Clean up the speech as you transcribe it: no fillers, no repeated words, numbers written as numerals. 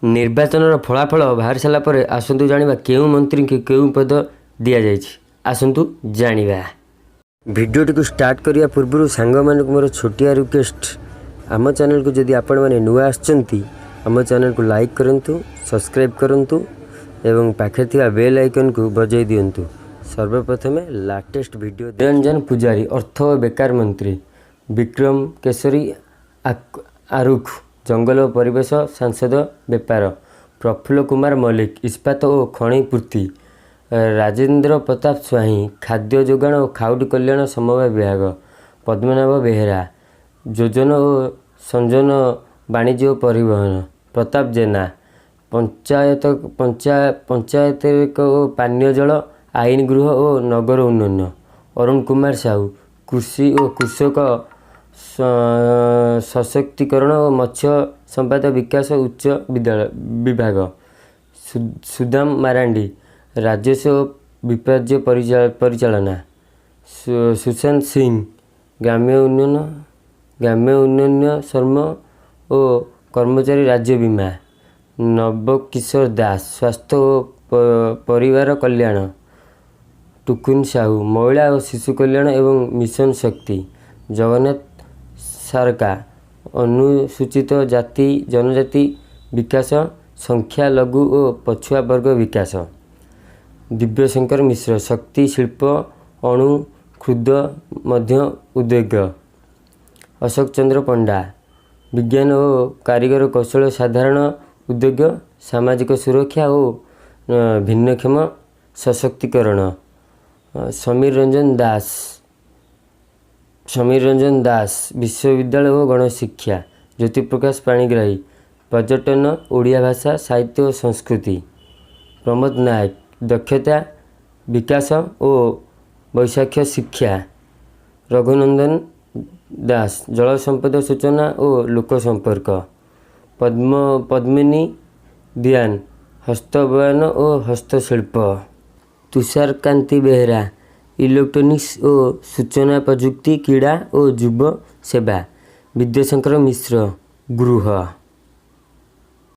ନିର୍ବାଚନର ଫଳାଫଳ ବାହାରି ସାରିଲା ପରେ ଆସନ୍ତୁ ଜାଣିବା କେଉଁ ମନ୍ତ୍ରୀଙ୍କୁ କେଉଁ ପଦ ଦିଆଯାଇଛି। ଆସନ୍ତୁ ଜାଣିବା। ଭିଡ଼ିଓଟିକୁ ଷ୍ଟାର୍ଟ କରିବା ପୂର୍ବରୁ ସାଙ୍ଗମାନଙ୍କୁ ମୋର ଛୋଟିଆ ରିକ୍ୱେଷ୍ଟ, ଆମ ଚ୍ୟାନେଲକୁ ଯଦି ଆପଣମାନେ ନୂଆ ଆସିଛନ୍ତି, ଆମ ଚ୍ୟାନେଲକୁ ଲାଇକ୍ କରନ୍ତୁ, ସବସ୍କ୍ରାଇବ୍ କରନ୍ତୁ ଏବଂ ପାଖରେ ଥିବା ବେଲ୍ ଆଇକନ୍କୁ ବଜାଇ ଦିଅନ୍ତୁ ସର୍ବପ୍ରଥମେ ଲାଟେଷ୍ଟ ଭିଡ଼ିଓ। ନିରଞ୍ଜନ ପୂଜାରୀ, ଅର୍ଥ ଓ ବେପାର ମନ୍ତ୍ରୀ। ବିକ୍ରମ କେଶରୀ ଆରୁଖ, ଜଙ୍ଗଲ ଓ ପରିବେଶ, ସାଂସଦ ବ୍ୟାପାର। ପ୍ରଫୁଲ୍ଲ କୁମାର ମଲ୍ଲିକ, ଇସ୍ପାତ ଓ ଖଣି ପୂର୍ତ୍ତି। ରାଜେନ୍ଦ୍ର ପ୍ରତାପ ସ୍ୱାଇଁ, ଖାଦ୍ୟ ଯୋଗାଣ ଓ ଖାଉଟି କଲ୍ୟାଣ, ସମବାୟ ବିଭାଗ। ପଦ୍ମନାଭ ବେହେରା, ଯୋଜନା ଓ ସଂଯୋଜନ, ବାଣିଜ୍ୟ ଓ ପରିବହନ। ପ୍ରତାପ ଜେନା, ପଞ୍ଚାୟତ ଓ ପାନୀୟ ଜଳ, ଆଇନ, ଗୃହ ଓ ନଗର ଉନ୍ନୟନ। ଅରୁଣ କୁମାର ସାହୁ, କୃଷି ଓ କୃଷକ ସଶକ୍ତିକରଣ ଓ ମତ୍ସ୍ୟ ସମ୍ପଦ ବିକାଶ, ଉଚ୍ଚ ବିଦ୍ୟାଳୟ ବିଭାଗ। ସୁଦାମ ମାରାଣ୍ଡି, ରାଜସ୍ୱ ଓ ବିପର୍ଯ୍ୟୟ ପରିଚାଳନା। ସୁଶାନ୍ତ ସିଂ, ଗ୍ରାମ୍ୟ ଉନ୍ନୟନ, ଶ୍ରମ ଓ କର୍ମଚାରୀ ରାଜ୍ୟ ବୀମା। ନବକିଶୋର ଦାସ, ସ୍ୱାସ୍ଥ୍ୟ ଓ ପରିବାର କଲ୍ୟାଣ। ଟୁକୁନ ସାହୁ, ମହିଳା ଓ ଶିଶୁ କଲ୍ୟାଣ ଏବଂ ମିଶନ ଶକ୍ତି। ଜଗନ୍ନାଥ ସାରକା, ଅନୁସୂଚିତ ଜାତି ଜନଜାତି ବିକାଶ, ସଂଖ୍ୟାଲଘୁ ଓ ପଛୁଆ ବର୍ଗ ବିକାଶ। ଦିବ୍ୟଶଙ୍କର ମିଶ୍ର, ଶକ୍ତି, ଶିଳ୍ପ, ଅଣୁ, କ୍ଷୁଦ୍ର, ମଧ୍ୟ ଉଦ୍ୟୋଗ। ଅଶୋକ ଚନ୍ଦ୍ର ପଣ୍ଡା, ବିଜ୍ଞାନ ଓ କାରିଗର କୌଶଳ, ସାଧାରଣ ଉଦ୍ୟୋଗ, ସାମାଜିକ ସୁରକ୍ଷା ଓ ଭିନ୍ନକ୍ଷମ ସଶକ୍ତିକରଣ। ସମୀର ରଞ୍ଜନ ଦାସ, ବିଶ୍ୱବିଦ୍ୟାଳୟ ଓ ଗଣଶିକ୍ଷା। ଜ୍ୟୋତିପ୍ରକାଶ ପାଣିଗ୍ରାହୀ, ପର୍ଯ୍ୟଟନ, ଓଡ଼ିଆ ଭାଷା, ସାହିତ୍ୟ ଓ ସଂସ୍କୃତି। ପ୍ରମୋଦ ନାୟକ, ଦକ୍ଷତା ବିକାଶ ଓ ବୈଷୟିକ ଶିକ୍ଷା। ରଘୁନନ୍ଦନ ଦାସ, ଜଳ ସମ୍ପଦ, ସୂଚନା ଓ ଲୋକ ସମ୍ପର୍କ। ପଦ୍ମିନୀ ଦିଆନ, ହସ୍ତବୟନ ଓ ହସ୍ତଶିଳ୍ପ। ତୁଷାରକାନ୍ତି ବେହେରା, ଇଲେକ୍ଟ୍ରୋନିକ୍ସ ଓ ସୂଚନା ପ୍ରଯୁକ୍ତି, କ୍ରୀଡ଼ା ଓ ଯୁବ ସେବା। ବିଦ୍ୟାଶଙ୍କର ମିଶ୍ର, ଗୃହ।